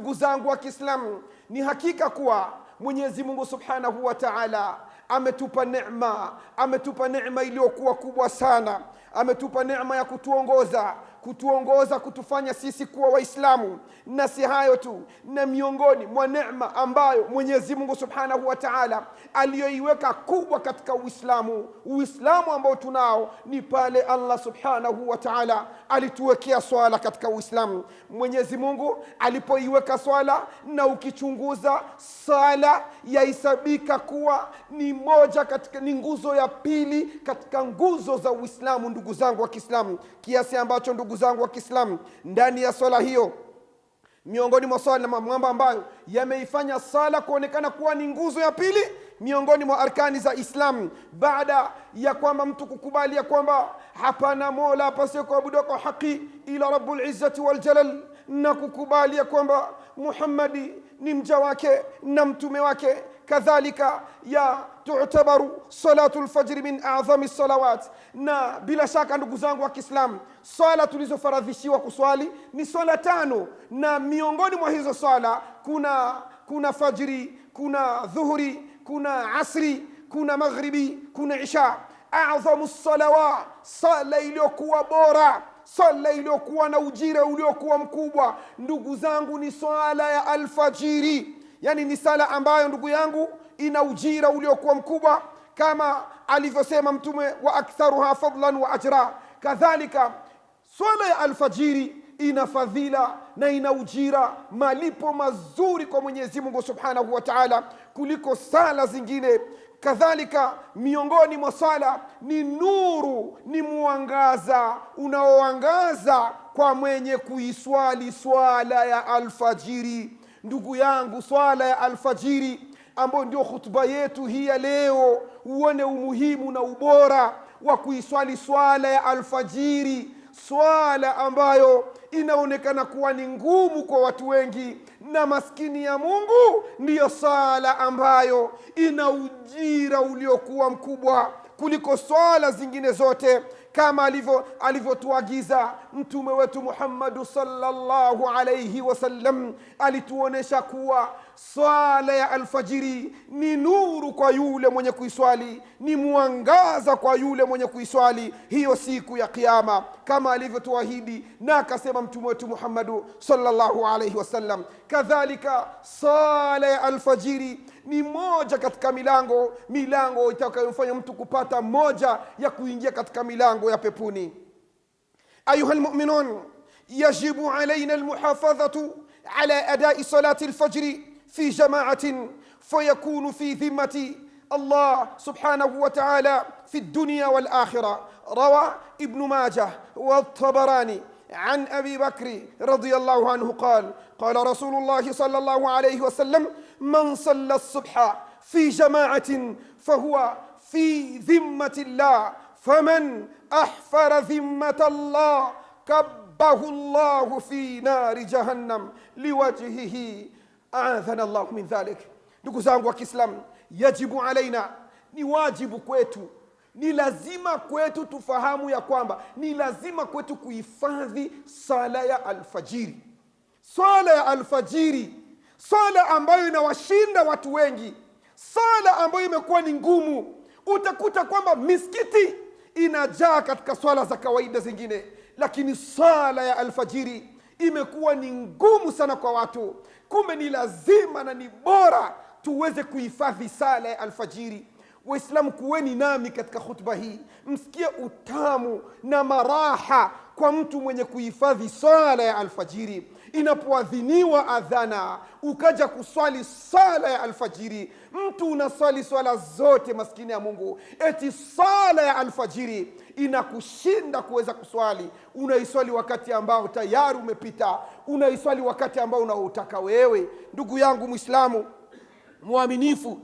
Ndugu zangu wa Kiislamu, ni hakika kuwa Mwenyezi Mungu Subhanahu wa Ta'ala ametupa neema, ametupa neema iliyokuwa kubwa sana, ametupa neema ya kutuongoza, kutuongoza kutufanya sisi kuwa Waislamu. Na si hayo tu, na miongoni mwa neema ambayo Mwenyezi Mungu Subhanahu wa Ta'ala aliyoiweka kubwa katika Uislamu, Uislamu ambao tunao ni pale Allah Subhanahu wa Ta'ala alituwekea swala katika Uislamu. Mwenyezi Mungu alipoiweka swala, na ukichunguza sala yahesabika kuwa ni moja katika, ni nguzo ya pili katika nguzo za Uislamu, ndugu zangu wa Kiislamu, kiasi ambacho ndugu zangu wa Kiislamu, ndani ya swala hiyo miongoni mwa swala na mambo ambayo yameifanya sala kuonekana kuwa ni nguzo ya pili miongoni mwa arkani za Islam, baada ya kwamba mtu kukubali ya kwamba hapana mola pasiye kuabudiwa kwa haki ila Rabbul Izzati wal Jalal, na kukubali ya kwamba Muhammadi ni mja wake na mtume wake. Kadhalika ya tutabaru salatu lfajri min adhami salawat. Na bila shaka ndugu zangu wa Kiislamu, swala tulizofaradhishiwa kuswali ni swala tano, na miongoni mwa hizo swala kuna fajri, kuna dhuhuri, kuna asri, kuna maghribi, kuna isha. Adhamu salawat, sala iliyokuwa bora, swala iliyokuwa na ujira uliokuwa mkubwa, ndugu zangu, ni swala ya alfajiri. Yani ni sala ambayo ndugu yangu ina ujira uliokuwa mkubwa, kama alivyosema Mtume, wa aktharuha fadlan wa ajra. Kadhalika swala ya alfajiri ina fadhila na ina ujira, malipo mazuri kwa Mwenyezi Mungu Subhanahu wa Ta'ala kuliko sala zingine. Kadhalika miongoni mwa sala ni nuru, ni mwangaza unaoangaza kwa mwenye kuiswali swala ya alfajiri. Ndugu yangu, swala ya alfajiri ambayo ndio khutba yetu hii ya leo, uone umuhimu na ubora wa kuiswali swala ya alfajiri, swala ambayo inaonekana kuwa ni ngumu kwa watu wengi, na maskini ya Mungu ndiyo swala ambayo ina ujira uliokuwa mkubwa kuliko swala zingine zote, kama alivyotuagiza Mtume wetu Muhammadu sallallahu alayhi wasallam. Alituonesha kuwa swala ya alfajiri ni nuru kwa yule mwenye kuiswali, ni mwangaza kwa yule mwenye kuiswali hiyo siku ya Kiyama, kama alivyotuahidi na akasema Mtume wetu Muhammadu sallallahu alayhi wasallam. Kadhalika swala ya alfajiri ni moja katika milango itakayomfanya mtu kupata moja ya kuingia katika milango ya peponi. Ayuha lmuminun, yajibu alaina almuhafadhatu ala adai salati alfajri fi jamaatin fayakunu fi dhimmati Allah subhanahu wa ta'ala fi dunya wal akhirah. Rawa Ibn Majah والطبراني عن أبي بكر رضي الله عنه قال: قال رسول الله صلى الله عليه وسلم: من صلى الصبح في جماعة فهو في ذمة الله، فمن أحفر ذمة الله كبه الله في نار جهنم لوجهه، أعاذنا الله من ذلك. Ndugu zangu wa Kiislamu, yajibu alaina, ni wajibu kwetu, ni lazima kwetu tufahamu ya kwamba ni lazima kwetu kuhifadhi sala ya alfajiri. Swala ya alfajiri, swala ambayo inawashinda watu wengi, swala ambayo imekuwa ni ngumu. Utakuta kwamba misikiti inajaa katika swala za kawaida zingine, lakini swala ya alfajiri imekuwa ni ngumu sana kwa watu. Kumbe ni lazima na ni bora tuweze kuhifadhi sala ya alfajiri. Waislamu, kuweni nami katika khutba hii, msikie utamu na maraha kwa mtu mwenye kuhifadhi swala ya alfajiri. Inapoadhiniwa adhana, ukaja kuswali swala ya alfajiri, mtu unaswali swala zote, maskini ya Mungu, eti swala ya alfajiri inakushinda kuweza kuswali. Unaiswali wakati ambao tayari umepita, unaiswali wakati ambao unautaka wewe. Ndugu yangu Mwislamu mwaminifu,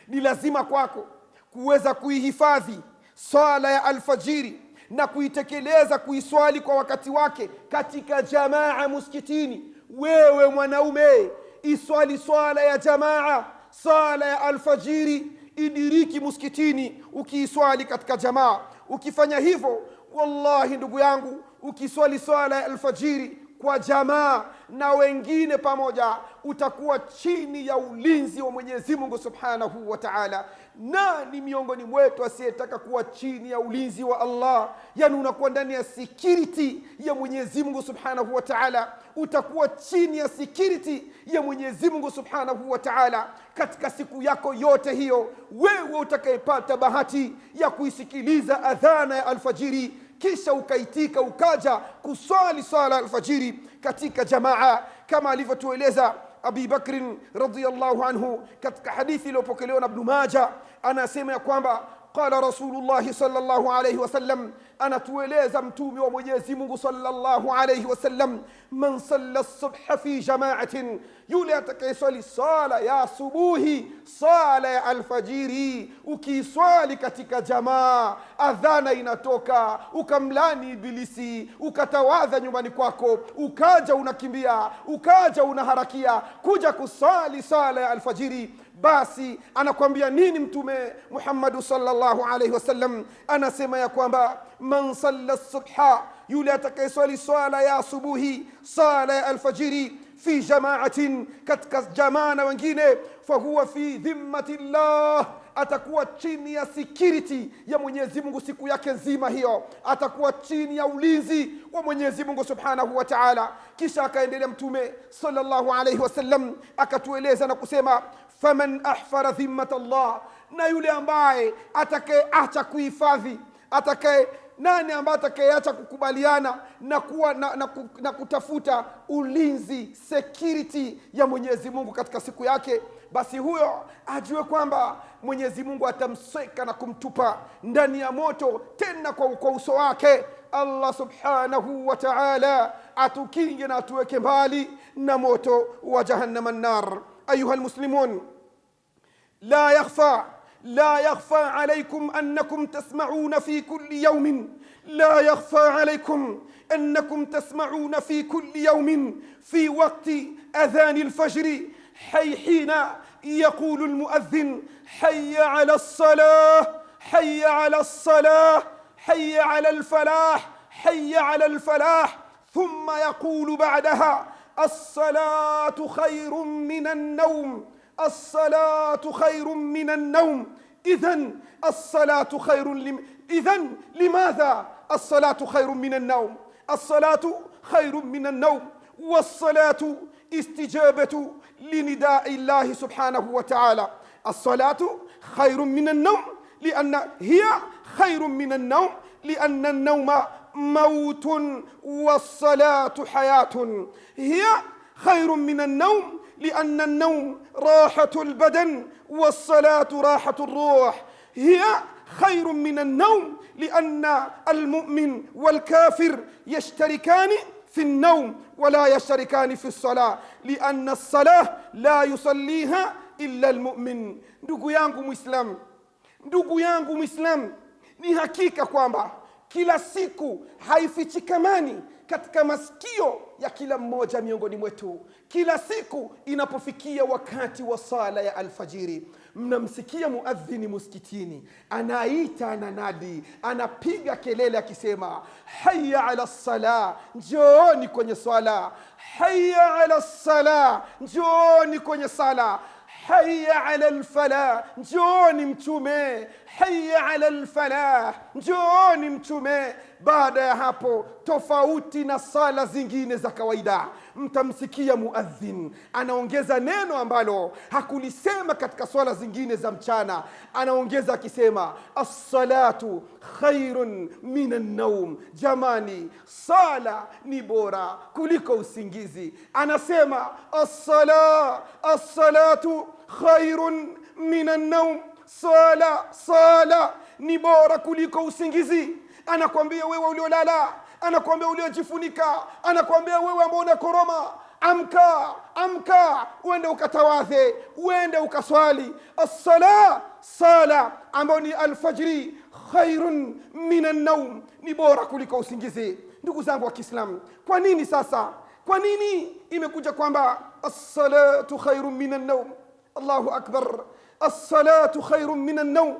ni lazima kwako kuweza kuihifadhi swala ya alfajiri na kuitekeleza, kuiswali kwa wakati wake katika jamaa muskitini. Wewe mwanaume, iswali swala ya jamaa, swala ya alfajiri idiriki muskitini, ukiiswali katika jamaa. Ukifanya hivyo, wallahi ndugu yangu, ukiswali swala ya alfajiri kwa jamaa na wengine pamoja, utakuwa chini ya ulinzi wa Mwenyezi Mungu Subhanahu wa Ta'ala. Nani miongoni mwetu asiyetaka kuwa chini ya ulinzi wa Allah? Yani unakuwa ndani ya security ya Mwenyezi Mungu Subhanahu wa Ta'ala, utakuwa chini ya security ya Mwenyezi Mungu Subhanahu wa Ta'ala katika siku yako yote hiyo. Wewe utakayepata bahati ya kuisikiliza adhana ya alfajiri kisha ukaitika ukaja kuswali swala alfajiri katika jamaa, kama alivyotueleza Abi Bakrin radhiyallahu anhu katika hadithi iliyopokelewa na Ibn Majah, anasema ya kwamba qala Rasulullahi sallallahu alayhi wasallam, anatueleza mtume wa Mwenyezi Mungu sallallahu alayhi wasallam, man salla subha fi jamaatin, yule atakayeswali sala ya asubuhi, sala ya alfajiri, ukiiswali katika jamaa, adhana inatoka, ukamlani ibilisi, ukatawadha nyumbani kwako, ukaja unakimbia, ukaja unaharakia kuja kuswali sala ya alfajiri, basi anakwambia nini Mtume Muhammadu sallallahu alaihi wasallam? Anasema ya kwamba man salla subha, yule atakayeswali swala ya asubuhi, sala ya alfajiri, fi jamaatin, katika jamaa na wengine, fahuwa fi dhimmati llah, atakuwa chini ya security ya Mwenyezi Mungu siku yake nzima hiyo, atakuwa chini ya ulinzi wa Mwenyezi Mungu Subhanahu wa Ta'ala. Kisha akaendelea Mtume sallallahu alaihi wasallam akatueleza na kusema faman ahfara dhimmat Allah, na yule ambaye atakayeacha kuhifadhi, atakaye nani ambaye atakayeacha kukubaliana na kuwa na kutafuta ulinzi security ya Mwenyezi Mungu katika siku yake, basi huyo ajue kwamba Mwenyezi Mungu atamsweka na kumtupa ndani ya moto, tena kwa uso wake. Allah subhanahu wa ta'ala atukinge na atuweke mbali na moto wa jahannam annar. Ayuha almuslimun, la yakhfa alaykum annakum tasma'una fi kulli yawmin, la yakhfa alaykum annakum tasma'una fi kulli yawmin fi waqti adhan alfajr hina yaqulu almuadhdhin hayya ala as-salah, hayya ala as-salah, hayya ala al-falah, hayya ala al-falah, thumma yaqulu ba'daha as-salatu khayrun min an-nawm, as-salatu khayrun min an-nawm. Idhan as-salatu khayrun, idhan limadha as-salatu khayrun min an-nawm? As-salatu khayrun min an-nawm, was-salatu istijabatu linida'i Allah subhanahu wa ta'ala. As-salatu khayrun min an-nawm lianna hiya khayrun min an-nawm lianna an-nawma mautun was-salatu hayatun. Hiya khayrun min an-nawm لأن النوم راحة البدن والصلاة راحة الروح. هي خير من النوم لأن المؤمن والكافر يشتركان في النوم ولا يشتركان في الصلاة، لأن الصلاة لا يصليها إلا المؤمن. Ndugu yangu Muislamu, ndugu yangu Muislamu, ni hakika kwamba kila siku haifichikamani katika masikio ya kila mmoja miongoni mwetu. Kila siku inapofikia wakati wa sala ya alfajiri, mnamsikia muadhini muskitini anaita, ananadi, anapiga kelele akisema hayya ala sala, njooni kwenye swala, hayya ala sala, njooni kwenye sala, hayya ala alfalah, njooni mtume, hayya ala alfalah, njooni mtume. Baada ya hapo, tofauti na sala zingine za kawaida, mtamsikia muadhin anaongeza neno ambalo hakulisema katika swala zingine za mchana. Anaongeza akisema as-salatu khairun minan naum, jamani, sala ni bora kuliko usingizi. Anasema as-salatu khairun minan naum, sala ni bora kuliko usingizi. Anakwambia wewe uliolala, anakwambia uliojifunika, anakwambia wewe ambao unakoroma, amka, amka, uende ukatawadhe, uende ukaswali. As-sala, sala ambayo ni alfajiri, khairun minan naum, ni bora kuliko usingizi. Ndugu zangu wa Kiislamu, kwa nini sasa, kwa nini imekuja kwamba as-salatu khairun minan naum? Allahu akbar, as-salatu khairun minan naum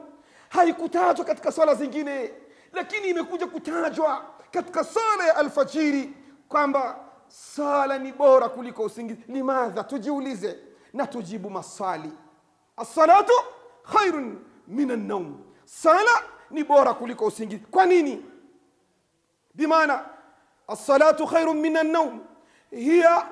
haikutajwa katika swala zingine, lakini imekuja kutajwa katika sala ya alfajiri kwamba Sala ni bora kuliko usingizi. Limadha? Tujiulize na tujibu maswali. Assalatu khairun min an-naum, sala ni bora kuliko usingizi. Kwa nini? Bimaana assalatu khairun min an-naum, hiya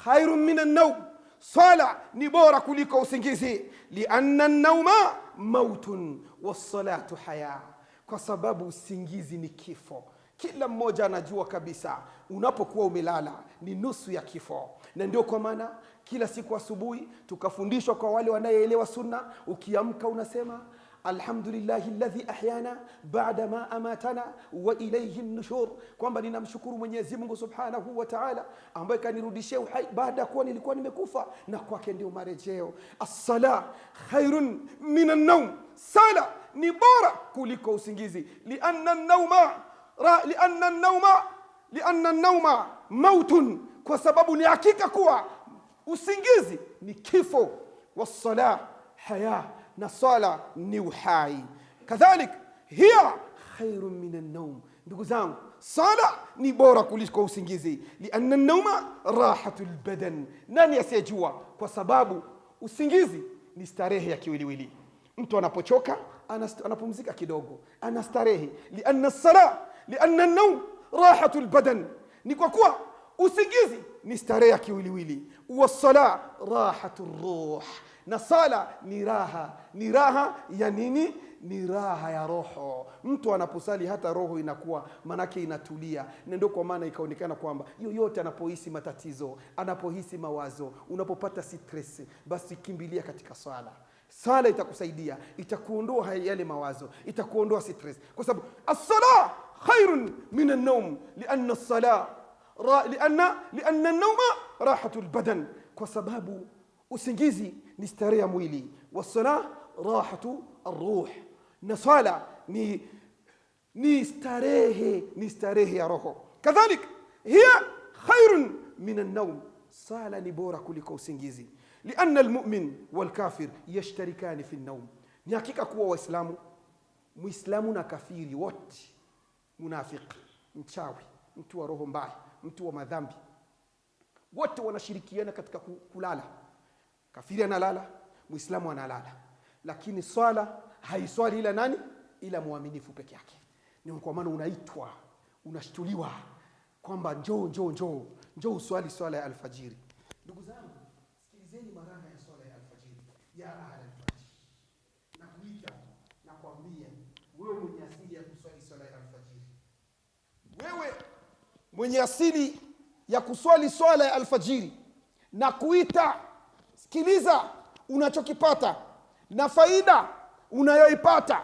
khairun min an-naum, sala ni bora kuliko usingizi. Lianna an-nauma mautun wassalatu haya, kwa sababu usingizi ni kifo. Kila mmoja anajua kabisa unapokuwa umelala ni nusu ya kifo, na ndio kwa maana kila siku asubuhi tukafundishwa kwa wale wanayeelewa sunna, ukiamka unasema alhamdulillahi alladhi ahyana ba'da ma amatana wa ilayhi nushur, kwamba ninamshukuru Mwenyezi Mungu Subhanahu wa Ta'ala ambaye kanirudishia uhai baada ya kuwa nilikuwa nimekufa, na kwake ndio marejeo. As-sala khairun min an-nawm, sala ni bora kuliko usingizi. Lianna an-nawma lianna an-nawma lianna an-nawma mautun, kwa sababu ni hakika kuwa usingizi ni kifo. Wassala haya, na sala ni uhai. Kadhalik hiya khairun min an-nawm. Ndugu zangu, sala ni bora kuliko usingizi. Lianna an-nawma rahatu lbadan, nani asiyejua? Kwa sababu usingizi ni starehe ya kiwiliwili. Mtu anapochoka anapumzika kidogo, anastarehe. Lianna sala lianna an-nawm rahatu lbadan, ni kwa kuwa usingizi ni starehe ya kiwiliwili. Wassala rahatu ruh, na sala ni raha. Ni raha ya nini? Ni raha ya roho. Mtu anaposali hata roho inakuwa manake inatulia, na ndio kwa maana ikaonekana kwamba yoyote anapohisi matatizo, anapohisi mawazo, unapopata stress, basi kimbilia katika swala. Sala itakusaidia, itakuondoa yale mawazo, itakuondoa stress, kwa sababu as-sala khairun min an-nawm lianna as-sala lianna an-nawma rahatu al-badan, kwa sababu usingizi ni starehe ya mwili. Wassala rahatu arruh, na swala ni starehe, ni starehe ya roho. Kadhalik hiya khairun min an-nawm, sala ni bora kuliko usingizi. Lianna almu'min walkafir yashtarikani fi an-nawm, ni hakika kuwa Waislamu, Muislamu na kafiri wote, munafiki, mchawi, mtu wa roho mbaya, mtu wa madhambi, wote wanashirikiana katika kulala. Kafiri analala, Muislamu analala, lakini swala haiswali ila nani? Ila muaminifu peke yake. Ni kwa maana unaitwa, unashtuliwa kwamba njoo, njoo, njoo, njoo uswali swala ya alfajiri. Ndugu zangu, sikilizeni maraha ya swala ya alfajiri. Ya ahla alfajiri, nakuita nakwambia, wewe mwenye asili ya kuswali swala ya alfajiri, wewe mwenye asili ya kuswali swala ya alfajiri, na kuita, sikiliza unachokipata na faida unayoipata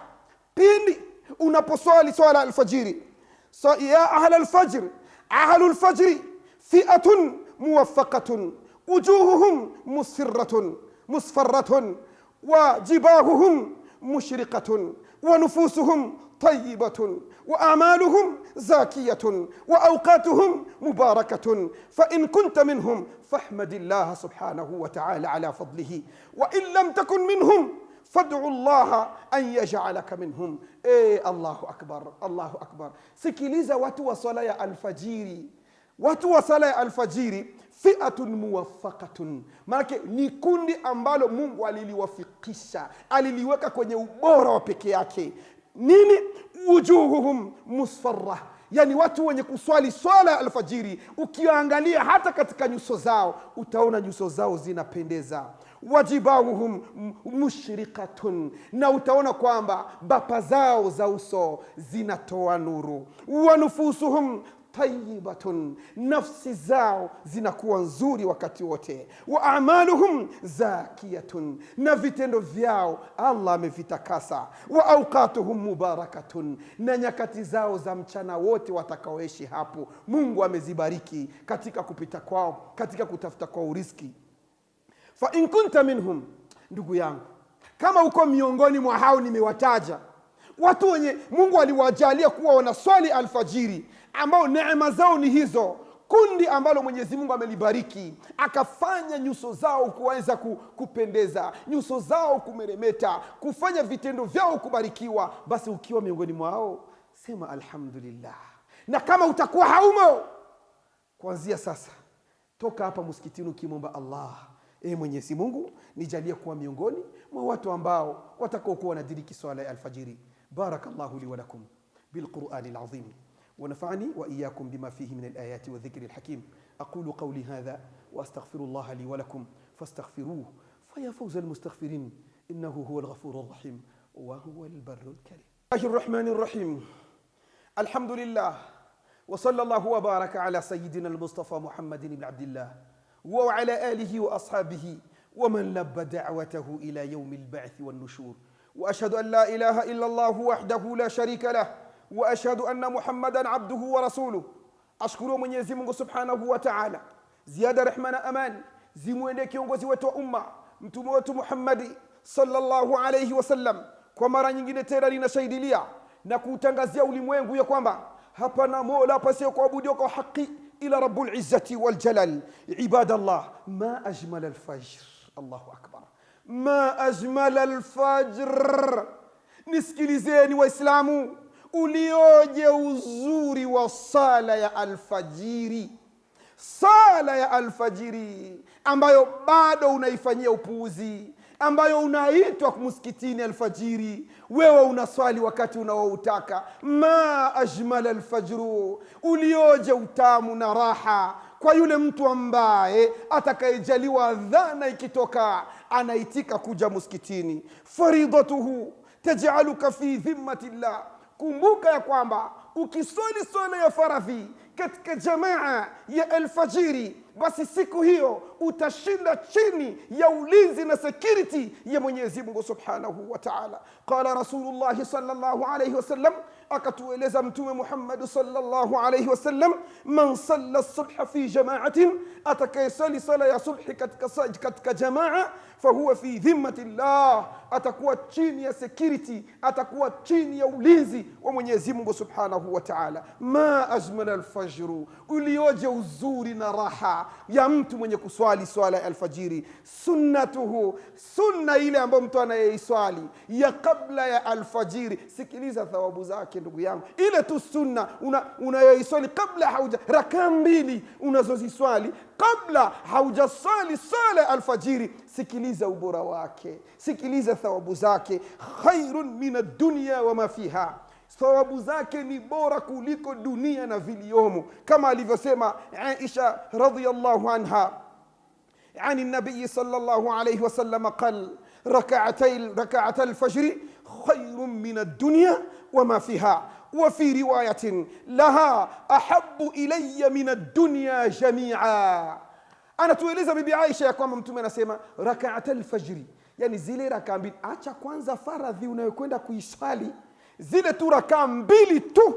pindi unaposwali swala alfajiri. So, ya ahla alfajr, ahlu alfajri fi'atun muwaffaqatun wujuhuhum musirratun musfarratun wa jibahuhum mushriqatun wa nufusuhum tayyibatun wa a'maluhum zakiyatun wa awqatuhum mubarakatun fa in kunta minhum fahmadillaha subhanahu wa ta'ala ala fadlihi wa in lam takun minhum fad'u Allah an yaj'alaka minhum. Allahu akbar, Allahu akbar. Sikiliza watu wa swala ya alfajiri, watu wa sala ya alfajiri, fi'atun muwaffaqatun, maanake ni kundi ambalo Mungu aliliwafikisha, aliliweka kwenye ubora wa peke yake. Nini? Wujuhuhum musfarra, yani watu wenye kuswali swala ya alfajiri, ukiangalia hata katika nyuso zao utaona nyuso zao zinapendeza. Wajibahuhum mushrikatun, na utaona kwamba bapa zao za uso zinatoa nuru. Wanufusuhum tayibatun, nafsi zao zinakuwa nzuri wakati wote. Wa amaluhum zakiyatun, na vitendo vyao Allah amevitakasa. Wa awqatuhum mubarakatun, na nyakati zao za mchana wote watakaoishi hapo Mungu amezibariki katika kupita kwao, katika kutafuta kwao riziki. Fa in kunta minhum, ndugu yangu, kama uko miongoni mwa hao nimewataja, watu wenye Mungu aliwajalia kuwa wanaswali alfajiri, ambao neema zao ni hizo, kundi ambalo Mwenyezi Mungu amelibariki akafanya nyuso zao kuweza kupendeza, nyuso zao kumeremeta, kufanya vitendo vyao kubarikiwa, basi ukiwa miongoni mwao sema alhamdulillah. Na kama utakuwa haumo, kuanzia sasa Toka hapa msikitini ukimwomba Allah, e Mwenyezi Mungu, nijalie kuwa miongoni mwa watu ambao watakaokuwa wanadiriki swala ya alfajiri. Barakallahu li wa lakum bilqurani alazim ونفعني وإياكم بما فيه من الآيات والذكر الحكيم. أقول قولي هذا وأستغفر الله لي ولكم فاستغفروه فيا فوز المستغفرين إنه هو الغفور الرحيم وهو البر الكريم. الله الرحمن الرحيم. الحمد لله وصلى الله وبارك على سيدنا المصطفى محمد بن عبد الله وعلى آله وأصحابه ومن لبى دعوته إلى يوم البعث والنشور. وأشهد أن لا إله إلا الله وحده لا شريك له وأشهد أن محمدا عبده ورسوله. Ashukuru Mwenyezi Mungu Subhanahu wa Ta'ala, ziada rehma na amani zimwendee kiongozi wetu wa umma mtume wetu Muhammadi sallallahu alayhi wasallam. Kwa mara nyingine tena ninashahidilia na kuutangazia ulimwengu ya kwamba hapana mola pasiye kuabudiwa kwa haki ila Rabbul Izzati wal Jalal. Ibadallah, ma ajmala alfajr. Allahu akbar, ma ajmala alfajr. Nisikilizeni Waislamu, ulioje uzuri wa sala ya alfajiri, sala ya alfajiri ambayo bado unaifanyia upuuzi, ambayo unaitwa msikitini alfajiri, wewe unaswali wakati unaoutaka. Ma ajmala alfajru, ulioje utamu na raha kwa yule mtu ambaye atakayejaliwa dhana ikitoka anaitika kuja msikitini. Faridatuhu tajaluka fi dhimmati llah. Kumbuka ya kwamba ukiswali swala ya faradhi katika jamaa ya alfajiri, basi siku hiyo utashinda chini ya ulinzi na security ya Mwenyezi Mungu Subhanahu wa Ta'ala. Qala Rasulullahi sallallahu alayhi wasallam, akatueleza Mtume Muhammad sallallahu alayhi wasallam, man salla subha fi jamaatin, atakayesali sala ya subhi katika jamaa, fahuwa fi dhimmati llah, atakuwa chini ya security, atakuwa chini ya ulinzi wa Mwenyezi Mungu Subhanahu wa Ta'ala. Ma ajmala alfajru, ulioje uzuri na raha ya mtu mwenye kuswali swala ya alfajiri. Sunnatuhu, sunna ile ambayo mtu anayeiswali ya kabla ya alfajiri. Sikiliza thawabu zake ndugu yangu, ile tu sunna unayoiswali kabla hauja, rakaa mbili unazoziswali kabla haujaswali swala ya alfajiri, sikiliza ubora wake, sikiliza thawabu zake. Khairun min ad-dunya wa ma fiha, thawabu zake ni bora kuliko dunia na viliomo, kama alivyosema Aisha radhiyallahu anha عن النبي صلى الله عليه وسلم قال ركعتا الفجر خير من الدنيا وما فيها، وفي رواية لها أحب إلي من الدنيا جميعا. Anatueleza Bibi Aisha ya kwamba Mtume anasema rakaata alfajri, yani zile rakaa mbili, acha kwanza faradhi unayokwenda kuiswali, zile tu rakaa mbili tu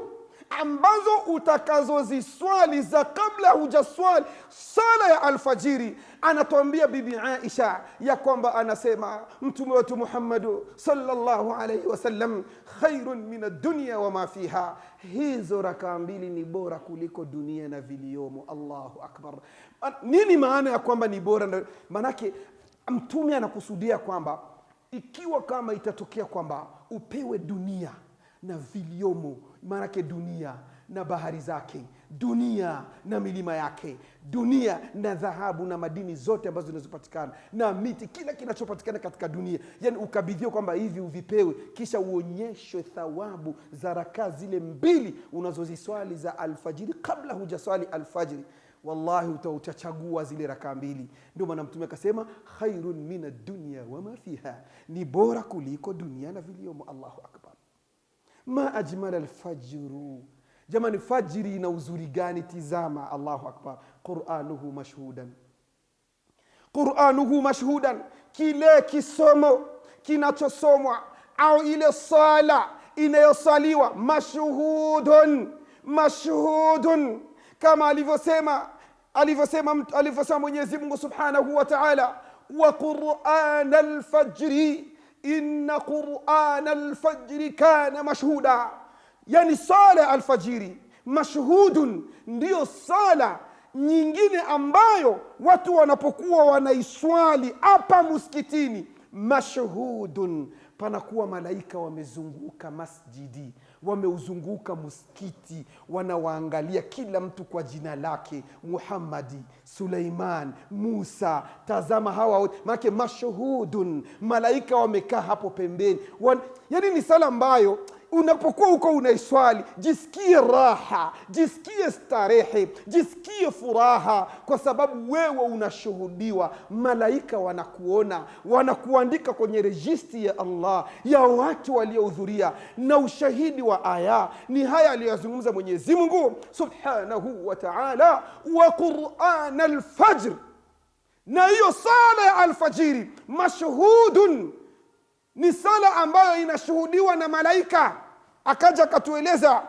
ambazo utakazoziswali za kabla hujaswali sala ya alfajiri. Anatuambia Bibi Aisha ya kwamba anasema Mtume wetu Muhammadu sallallahu alayhi wasallam, khairun min ad-dunya wa ma fiha, hizo rakaa mbili ni bora kuliko dunia na viliomo. Allahu akbar. Nini maana ya kwamba ni bora? Manake Mtume anakusudia kwamba ikiwa kama itatokea kwamba upewe dunia na viliomo, maanake dunia na bahari zake, dunia na milima yake, dunia na dhahabu na madini zote ambazo zinazopatikana na miti, kila kinachopatikana katika dunia, yani ukabidhiwe kwamba hivi uvipewe, kisha uonyeshwe thawabu za rakaa zile mbili unazoziswali za alfajiri kabla hujaswali alfajiri, wallahi utachagua zile rakaa mbili. Ndio maana Mtume akasema khairun min ad-dunya wa ma fiha, ni bora kuliko dunia na viliomo. Allahu akbar. Ma ajmala alfajru, jamani, fajiri ina uzuri gani? Tizama, Allahu akbar. Qur'anuhu mashhudan, Qur'anuhu mashhudan, kile kisomo kinachosomwa au ile sala inayosaliwa, mashhudun, mashhudun, kama alivyosema Mwenyezi Mungu Subhanahu wa Ta'ala, wa Qur'an alfajri inna Qur'an alfajri kana mashhuda. Yani sala alfajiri mashhudun ndiyo sala nyingine ambayo watu wanapokuwa wanaiswali hapa msikitini, mashhudun, panakuwa malaika wamezunguka masjidi Wameuzunguka msikiti, wanawaangalia kila mtu kwa jina lake, Muhammadi, Suleiman, Musa. Tazama hawa wote, maanake mashuhudun, malaika wamekaa hapo pembeni. Yaani ni sala ambayo unapokuwa huko unaiswali, jisikie raha, jisikie starehe, jisikie furaha, kwa sababu wewe unashuhudiwa, malaika wanakuona, wanakuandika kwenye rejisti ya Allah ya watu waliohudhuria. Na ushahidi wa aya ni haya aliyozungumza Mwenyezi Mungu Subhanahu wa Ta'ala, wa Qur'an al-fajr, na hiyo sala ya alfajiri mashhudun ni sala ambayo inashuhudiwa na malaika. Akaja akatueleza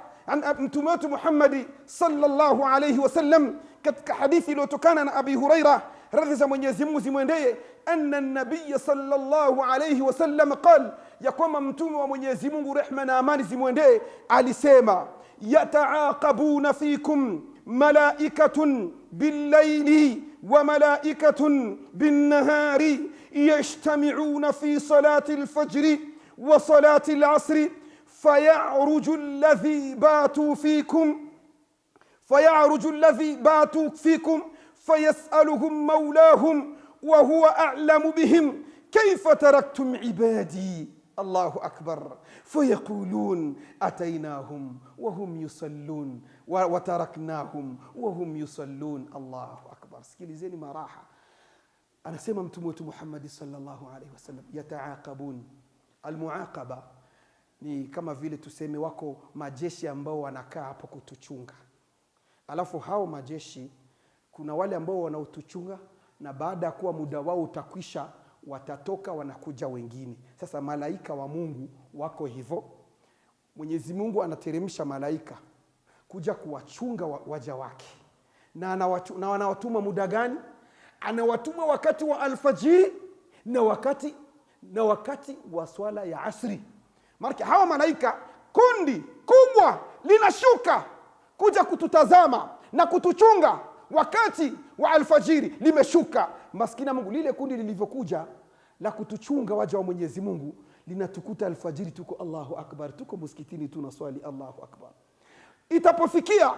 mtume wetu Muhammadi sallallahu alayhi wasallam katika hadithi iliyotokana na Abi Huraira, radhi za Mwenyezi Mungu zimwendee, anna nabiya sallallahu alayhi wasallam qal, ya kwamba mtume wa Mwenyezi Mungu rehma na amani zimwendee alisema, yataaqabuna fikum malaikatun billaili wa malaikatun binnahari yajtami'una fi salati alfajri wa salati alasri fayaruju alladhi batu fikum fayaruju alladhi batu fikum fayasaluhum maulahum wa huwa a'lamu bihim kayfa taraktum ibadi. Allahu akbar. Fayaqulun atainahum wa hum yusallun wa taraknahum wa hum yusallun. Allahu akbar. Sikilizeni maraha. Anasema mtume wetu Muhammad sallallahu alaihi wasallam, yataaqabun. Almuaqaba ni kama vile tuseme wako majeshi ambao wanakaa hapo kutuchunga, alafu hao majeshi kuna wale ambao wanaotuchunga, na baada ya kuwa muda wao utakwisha watatoka, wanakuja wengine. Sasa malaika wa Mungu wako hivyo. Mwenyezi Mungu anateremsha malaika kuja kuwachunga waja wake, na anawatuma muda gani? Anawatuma wakati wa alfajiri na wakati wa swala ya asri. Maana hawa malaika kundi kubwa linashuka kuja kututazama na kutuchunga wakati wa alfajiri, limeshuka. Maskini Mungu, lile kundi lilivyokuja la kutuchunga waja wa Mwenyezi Mungu linatukuta alfajiri tuko Allahu akbar, tuko msikitini tunaswali Allahu akbar. Itapofikia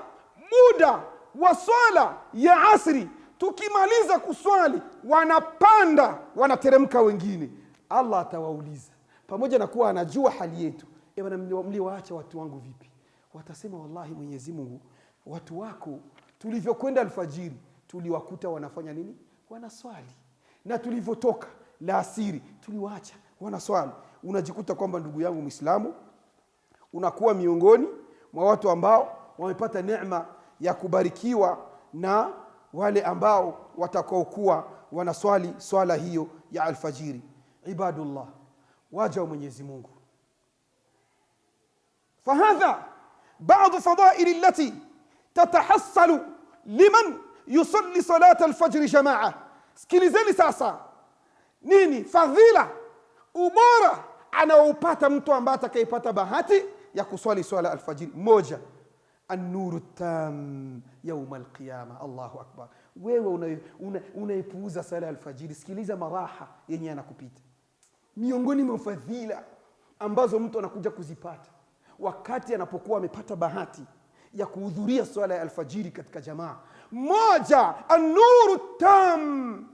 muda wa swala ya asri, tukimaliza kuswali wanapanda wanateremka wengine. Allah atawauliza, pamoja na kuwa anajua hali yetu, bwana, mliwaacha watu wangu vipi? Watasema wallahi Mwenyezi Mungu, watu wako tulivyokwenda alfajiri tuliwakuta wanafanya nini? Wanaswali. Na tulivyotoka la asiri tuliwaacha wanaswali. Unajikuta kwamba ndugu yangu Muislamu unakuwa miongoni mwa watu ambao wamepata neema ya kubarikiwa na wale ambao watakaokuwa wanaswali swala hiyo ya alfajiri. Ibadullah, waja wa Mwenyezi Mungu, fahadha baadhi fadaili allati tatahassalu liman yusalli salata alfajri jamaa. Sikilizeni sasa nini fadhila, ubora anaoupata mtu ambaye atakayepata bahati ya kuswali swala alfajiri. Moja, an-nuru tam yaum alqiyama. Allahu akbar. Wewe unaipuuza sala alfajiri, sikiliza maraha yenye anakupita. Miongoni mwa fadhila ambazo mtu anakuja kuzipata wakati anapokuwa amepata bahati ya kuhudhuria swala ya alfajiri katika jamaa, moja, an-nuru tam,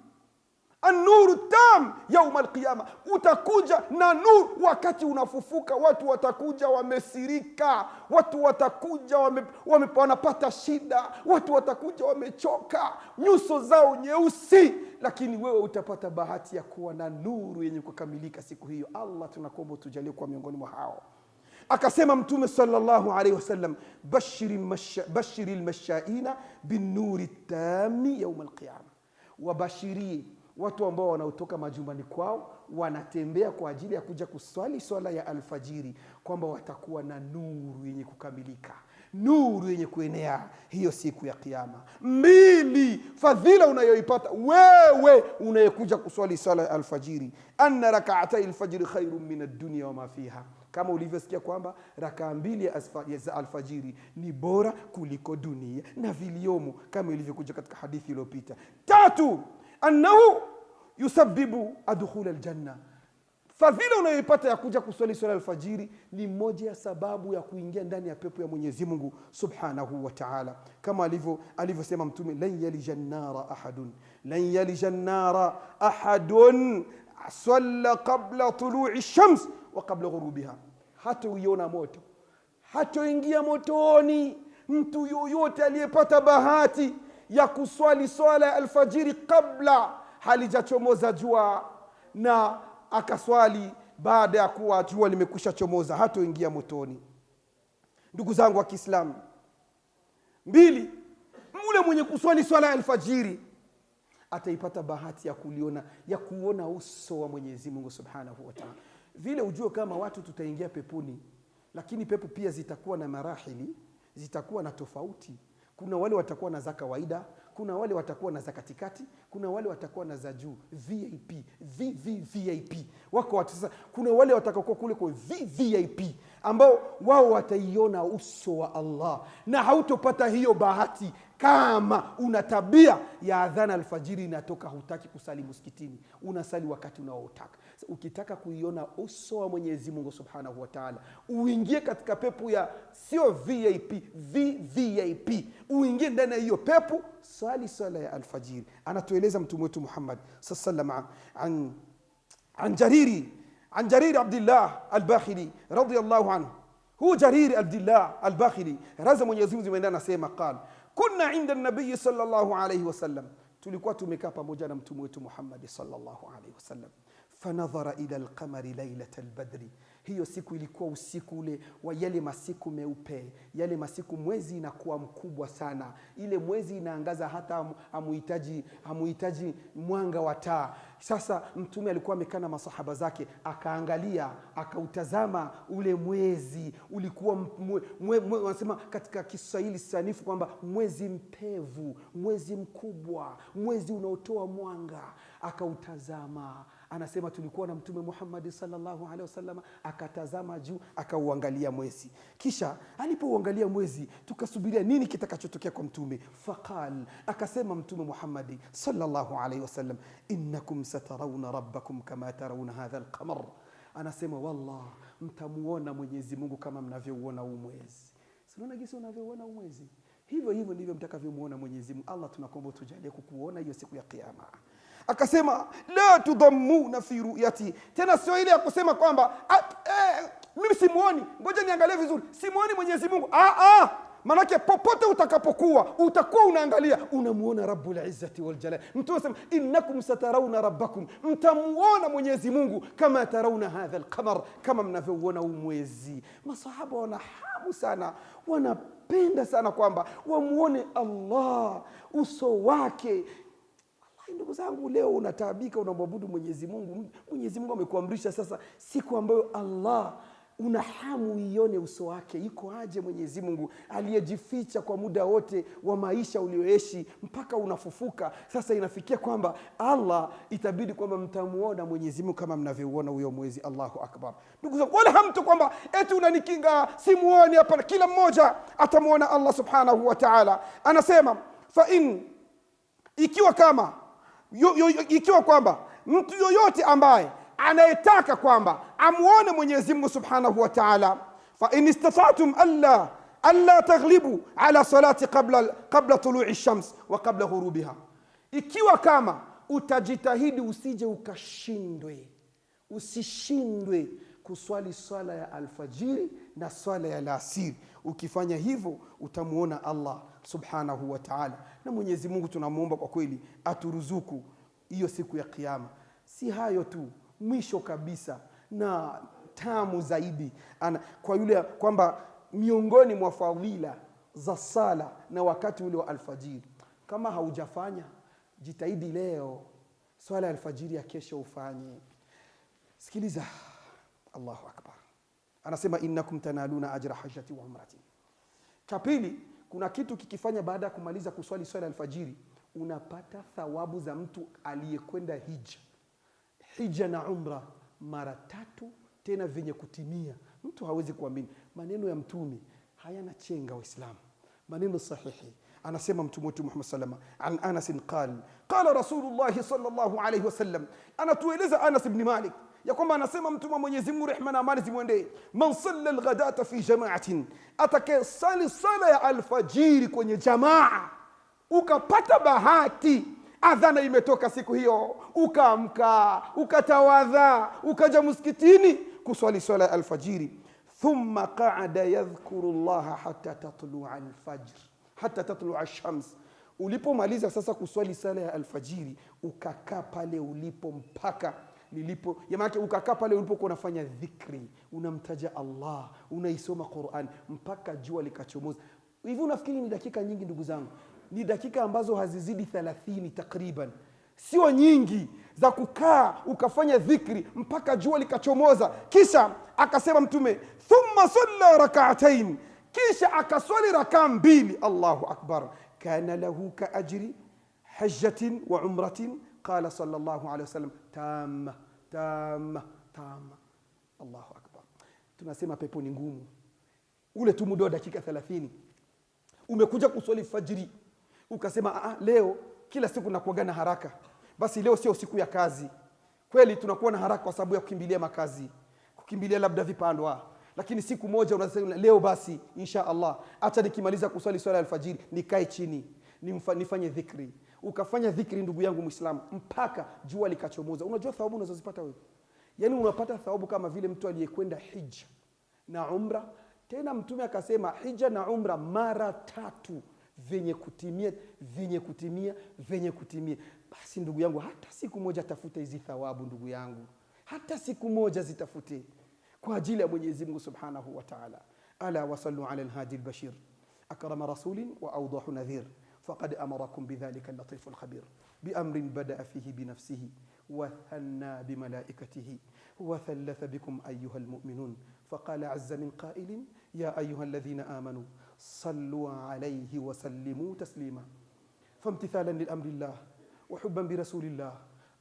an-nuru tam yaum alqiyama. Utakuja na nur wakati unafufuka. Watu watakuja wamesirika, watu watakuja wanapata shida, watu watakuja wamechoka, nyuso zao nyeusi, lakini wewe utapata bahati ya kuwa na nuru yenye kukamilika siku hiyo. Allah, tunakuomba utujalie kuwa miongoni mwa hao. Akasema Mtume sallallahu alayhi wasallam, bashiri almashaina bin-nuri tami yaum alqiyama, wabashirie watu ambao wanaotoka majumbani kwao wanatembea kwa ajili ya kuja kuswali swala ya alfajiri, kwamba watakuwa na nuru yenye kukamilika, nuru yenye kuenea hiyo siku ya Kiyama. Mbili, fadhila unayoipata wewe unayekuja kuswali swala ya alfajiri, anna rak'atay alfajri khairun min ad-dunya wa ma fiha, kama ulivyosikia kwamba rakaa mbili za alfajiri ni bora kuliko dunia na viliomo, kama ilivyokuja katika hadithi iliyopita. Tatu, annahu yusabbibu adkhul aljanna, Fadhila unayoipata ya kuja kuswali swala alfajiri ni moja ya sababu ya kuingia ndani ya pepo ya Mwenyezi Mungu Subhanahu wa Ta'ala, kama alivyosema Mtume, lan yalija nara ahadun, lan yalija nara ahadun salla qabla tului shams wa qabla ghurubiha, hatauiona moto, hatoingia motoni mtu yoyote aliyepata bahati ya kuswali swala ya alfajiri kabla halijachomoza jua na akaswali baada ya kuwa jua limekwisha chomoza, hatoingia motoni. Ndugu zangu wa Kiislamu, mbili, mule mwenye kuswali swala ya alfajiri ataipata bahati ya kuliona, ya kuona uso wa Mwenyezi Mungu Subhanahu wa Ta'ala. Vile ujue kama watu tutaingia peponi, lakini pepo pia zitakuwa na marahili, zitakuwa na tofauti. Kuna wale watakuwa na za kawaida, kuna wale watakuwa na za katikati, kuna wale watakuwa na za juu, VIP, VVVIP. Wako watu sasa, kuna wale watakaokuwa kule kwa VVIP ambao wao wataiona uso wa Allah, na hautopata hiyo bahati kama una tabia ya adhana alfajiri inatoka, hutaki kusali msikitini, unasali wakati unaotaka. Ukitaka kuiona uso wa Mwenyezi Mungu Subhanahu wa Ta'ala, uingie katika pepo ya sio VIP, VVIP, uingie ndani ya hiyo pepo, swali swala ya alfajiri. Anatueleza Mtume wetu Muhammad sallallahu alaihi an Jarir Abdullah al-Bakhili radiyallahu anhu. Huu Jarir Abdullah al-Bakhili, raza Mwenyezi Mungu zimeenda, anasema qala kunna inda nabii sallallahu alayhi wasallam, tulikuwa tumekaa pamoja na mtume wetu Muhammad sallallahu alayhi wasallam. Fanadhara ila alqamari lailata albadri, hiyo siku ilikuwa usiku ule wa yale masiku meupe, yale masiku mwezi inakuwa mkubwa sana, ile mwezi inaangaza hata hamuhitaji mwanga wa taa. Sasa mtume alikuwa amekaa na masahaba zake, akaangalia, akautazama ule mwezi, ulikuwa wanasema katika Kiswahili sanifu kwamba mwezi mpevu, mwezi mkubwa, mwezi unaotoa mwanga. Akautazama, anasema tulikuwa na Mtume Muhammad sallallahu alaihi wasallam, akatazama juu, akauangalia mwezi. Kisha alipouangalia mwezi, tukasubiria nini kitakachotokea kwa Mtume. Faqal, akasema Mtume Muhammad sallallahu alaihi wasallam, innakum satarawna rabbakum kama tarawna hadha alqamar. Anasema wallah, mtamuona Mwenyezi Mungu kama mnavyouona huu mwezi. Unaona jinsi unavyouona huu mwezi, hivyo hivyo ndivyo mtakavyomuona Mwenyezi Mungu. Allah, tunakuomba tujalie kukuona hiyo siku ya Kiyama. Akasema la tudammuna fi ru'yati, tena sio ile ya kusema kwamba mimi simuoni, ngoja niangalie vizuri, simuoni Mwenyezi Mungu. Manake popote utakapokuwa utakuwa unaangalia, unamuona Rabbul Izzati wal Jalal. Mtume asema innakum satarawna rabbakum, mtamuona Mwenyezi Mungu kama tarawna hadha alqamar, kama mnavyouona huu mwezi. Masahaba wana hamu sana, wanapenda sana kwamba wamuone Allah uso wake. Ndugu zangu, leo unataabika, unamwabudu Mwenyezi Mungu. Mwenyezi Mungu amekuamrisha sasa siku ambayo Allah una hamu ione uso wake. Iko aje Mwenyezi Mungu aliyejificha kwa muda wote wa maisha ulioishi mpaka unafufuka? Sasa inafikia kwamba Allah itabidi kwamba mtamuona Mwenyezi Mungu kama mnavyouona huyo mwezi. Allahu akbar. Ndugu zangu, wala hamtu kwamba eti unanikinga simuoni. Hapana, kila mmoja atamuona Allah Subhanahu wa Ta'ala. Anasema fa in, ikiwa kama ikiwa kwamba mtu yoyote ambaye anayetaka kwamba amuone Mwenyezi Mungu Subhanahu wa Ta'ala, fa in istata'tum alla taghlibu ala salati qabla tulu'i shams wa qabla ghurubiha, ikiwa kama utajitahidi usije ukashindwe, usishindwe kuswali swala ya alfajiri na swala ya alasiri. Ukifanya hivyo utamuona Allah Subhanahu wa Ta'ala. Na Mwenyezi Mungu tunamuomba kwa kweli aturuzuku hiyo siku ya Kiyama. Si hayo tu, mwisho kabisa na tamu zaidi kwa yule kwamba miongoni mwa fadhila za sala na wakati ule wa alfajiri, kama haujafanya jitahidi leo swala ya alfajiri ya kesho ufanye. Sikiliza, Allahu akbar. Anasema innakum tanaluna ajra hajjati wa umrati. Cha pili, kuna kitu kikifanya baada ya kumaliza kuswali swala alfajiri, unapata thawabu za mtu aliyekwenda hija, hija na umra mara tatu, tena vyenye kutimia. Mtu hawezi kuamini maneno ya Mtume, hayana chenga Waislamu, maneno sahihi. Anasema Mtume wetu Muhammad sallama an Anas qal qala Rasulullah sallallahu alayhi wasallam, anatueleza Anas ibn Malik Ya kwamba anasema Mtume wa Mwenyezi Mungu, rehma na amani zimwendee, man salla alghadata fi jamaatin, atakayesali sala ya alfajiri kwenye jamaa, ukapata bahati adhana imetoka siku hiyo, ukaamka ukatawadha ukaja msikitini kuswali swala ya alfajiri, thumma qaada yadhkuru llaha hatta tatlua alfajr, hatta tatlua shams. Ulipomaliza sasa kuswali sala ya alfajiri, ukakaa pale ulipo mpaka lilipo ya maana, ukakaa pale ulipokuwa unafanya dhikri, unamtaja Allah, unaisoma Qur'an mpaka jua likachomoza. Hivi unafikiri ni dakika nyingi? Ndugu zangu, ni dakika ambazo hazizidi 30 takriban, sio nyingi za kukaa ukafanya dhikri mpaka jua likachomoza. Kisha akasema Mtume, thumma salla rak'atain, kisha akaswali rakaa mbili. Allahu akbar! Kana lahu ka ajri hajjatin wa umratin, qala sallallahu alayhi wasallam, tamma tamma tamma. Allahu akbar! Tunasema pepo ni ngumu. Ule tu muda wa dakika 30 umekuja kuswali fajiri, ukasema a, leo kila siku nakuaga na haraka, basi leo sio siku ya kazi. Kweli tunakuwa na haraka kwa sababu ya kukimbilia makazi, kukimbilia labda vipandwa, lakini siku moja unasema leo basi insha Allah, acha nikimaliza kuswali swala ya alfajiri nikae chini nifanye dhikri. Ukafanya dhikri, ndugu yangu Muislamu, mpaka jua likachomoza. Unajua thawabu unazozipata wewe? Yaani unapata thawabu kama vile mtu aliyekwenda hija na umra. Tena Mtume akasema hija na umra mara tatu, vyenye kutimia, vyenye kutimia, vyenye kutimia. Basi ndugu yangu, hata siku moja tafuta hizi thawabu ndugu yangu, hata siku moja zitafute kwa ajili ya Mwenyezi Mungu Subhanahu wa Ta'ala. Ala wasallu ala alhadi albashir akrama rasulin wa awdahu nadhir faqad amarakum bidhalika allatifu alkhabir biamrin badaa fihi binafsihi وثنى بملائكته وثلث بكم أيها المؤمنون فقال عز من قائل يا أيها الذين آمنوا صلوا عليه وسلموا تسليما. فامتثالا لأمر الله وحبا برسول الله،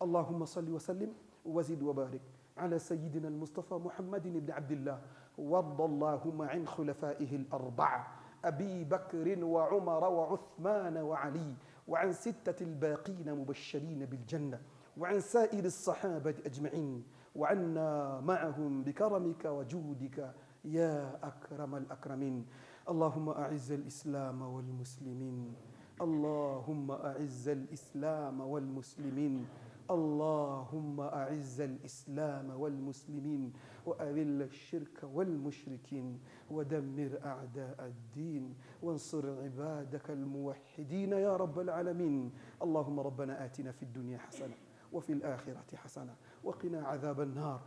اللهم صل وسلم وزد وبارك على سيدنا المصطفى محمد بن عبد الله، وارض اللهم عن خلفائه الأربعة أبي بكر وعمر وعثمان وعلي، وعن ستة الباقين مبشرين بالجنة، وعن سائر الصحابة أجمعين، وعنا معهم بكرمك وجودك يا أكرم الأكرمين. اللهم أعز الإسلام والمسلمين، اللهم أعز الإسلام والمسلمين، اللهم أعز الإسلام والمسلمين، وأذل الشرك والمشركين، ودمر أعداء الدين، وانصر عبادك الموحدين يا رب العالمين. اللهم ربنا آتنا في الدنيا حسنة وفي الآخرة حسنة وقنا عذاب النار.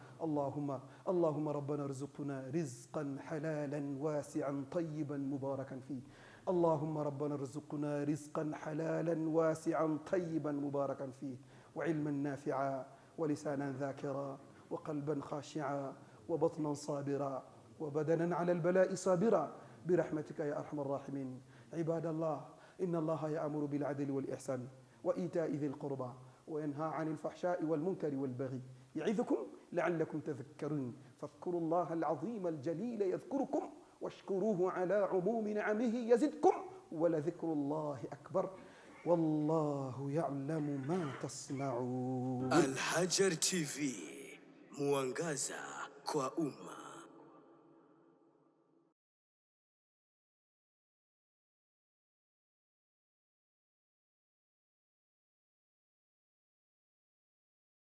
اللهم ربنا ارزقنا رزقا حلالا واسعا طيبا مباركا فيه. اللهم ربنا ارزقنا رزقا حلالا واسعا طيبا مباركا فيه، وعلما نافعا، ولسانا ذاكرا، وقلبا خاشعا، وبطنا صابرا، وبدنا على البلاء صابرا، برحمتك يا أرحم الراحمين. عباد الله، إن الله يأمر بالعدل والإحسان وإيتاء ذي القربى وينهى عن الفحشاء والمنكر والبغي يعظكم لعلكم تذكرون. فاذكروا الله العظيم الجليل يذكركم، واشكروه على عموم نعمه يزدكم، ولذكر الله أكبر، والله يعلم ما تصنعون. Alhajar TV, mwangaza kwa umma.